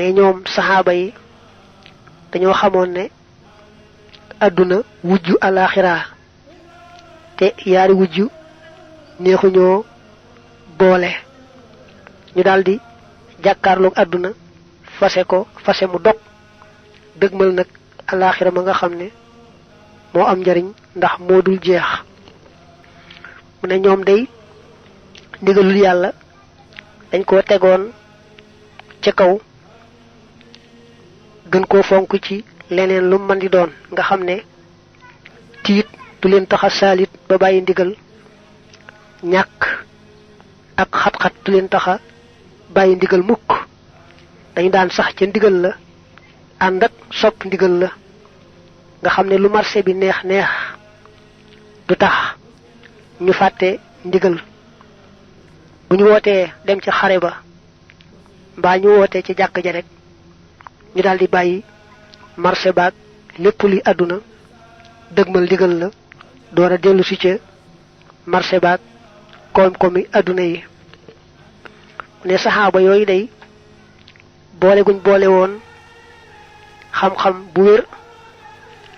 ne ñoom saxaaba yi dañoo xamoon ne àdduna wujju alaxira te yaari wujju neexuñoo boole ñu daldi jàkkaarloog àdduna fase ko fase mu dog dëgmal nag alaxira ma nga xam ne moo am njariñ ndax moo dul jeex mu ne ñoom day ndigalul yàlla dañ koo tegoon ca kaw gën koo fonk ci leneen lu mën di doon nga xam ne tiit du leen taxa saalit ba bàyyi ndigal ñàkk ak xat-xat du leen taxa bàyyi ndigal mukk dañu daan sax ca ndigal la ànd ak sopp ndigal la nga xam ne lu marché bi neex neex du tax ñu fàtte ndigal bu ñu wootee dem ci xare ba mbaa ñu wootee ci jàkk ja rek ñu daldi bàyyi marché baag lépp li àdduna dëgmal ndigal la door a dellu si ca marché baag koom-koomi àdduna yi ne saxaaba yooyu day boole guñ boole woon xam-xam bu wér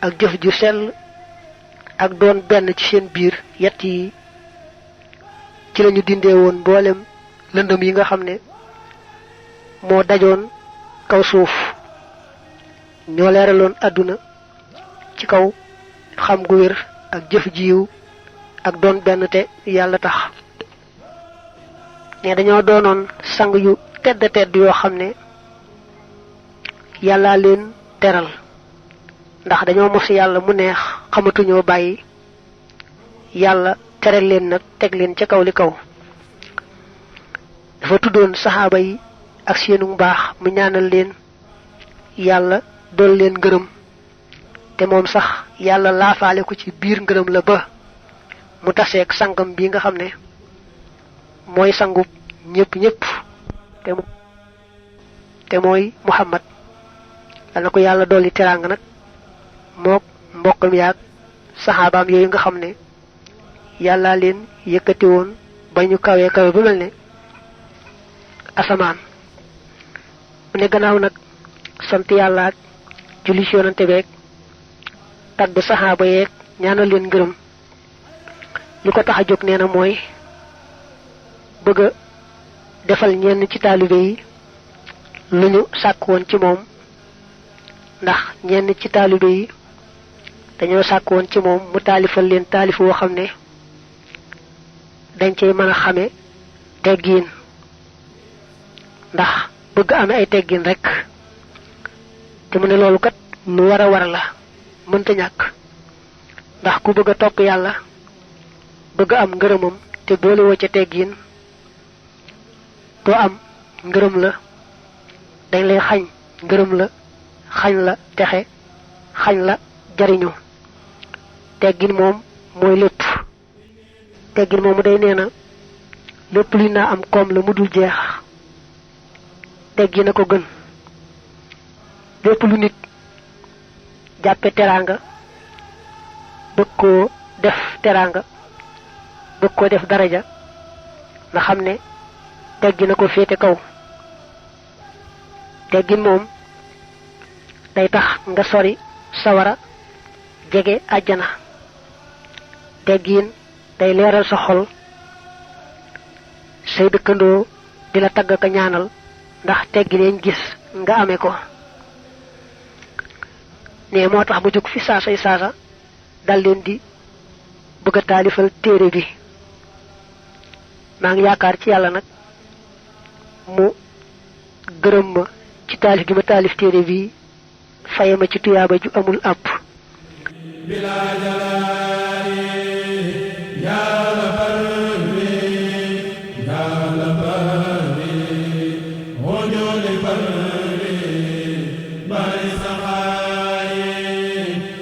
ak jëf ju sell ak doon benn ci seen biir yett yi ci lañu dindee woon mboolem lëndëm yi nga xam ne moo dajoon kaw suuf ñoo leeraloon àdduna ci kaw xam gu wér ak jëf jiw ak doon benn te yàlla tax ne dañoo doonoon sang yu tedd tedd yoo xam ne yàlla leen teral ndax dañoo mos yàlla mu neex xamatuñoo bàyyi yàlla teral leen nag teg leen ca kaw li kaw dafa tuddoon saxaaba yi ak seenu mbaax mu ñaanal leen yàlla dool leen ngërëm te moom sax yàlla laafaale ko ci biir ngërëm la ba mu taseeg sangam bi nga xam ne mooy sangub ñépp te mooy Muhammad dana ko yàlla dolli teraanga nag mook mbokkam yaag saxaabaam yooyu nga xam ne yàlla leen yëkkati woon ba ñu kawe kawe ba mel ne asamaan mu ne gannaaw nag sant yàlla ak julli ci yonante beeg tagg saxaaba yeeg ñaanal leen ngërëm li ko tax a jóg nee na mooy bëgg a defal ñenn ci taalibe yi lu ñu sàkk woon ci moom ndax ñenn ci taalibe yi dañoo sàkk woon ci moom mu taalifal leen taalif woo xam ne dañ cey mën a xame teggiin ndax bëgg amee ay teggin rek te mu ne loolu kat lu war a war la mënta ñàkk ndax ku bëgg a topp yàlla bëgg am ngërëmam te boole woo ca teggin doo am ngërëm la dañ lay xañ ngërëm la xañ la texe xañ la jariñu teggin moom mooy lépp teggin moomu day nee na lépp luy naa am koom la mu dul jeex teggin a ko gën lépp lu nit jàppe teraanga bëgg koo def teraanga bëgg koo def daraja nga xam ne teggin a ko féete kaw teggin moom day tax nga sori sawara jege àjjana teggin day leeral sa xol say dëkkandoo di la tagg ka ñaanal ndax teggin yañ gis nga amee ko ne moo tax mu jóg fi saasay saasa dal leen di bëgg a taalifal téere bi maa ngi yaakaar ci yàlla nag mu gërëm ma ci taalif gi ma taalif téere bi faye ma ci tuyaaba ju amul àpp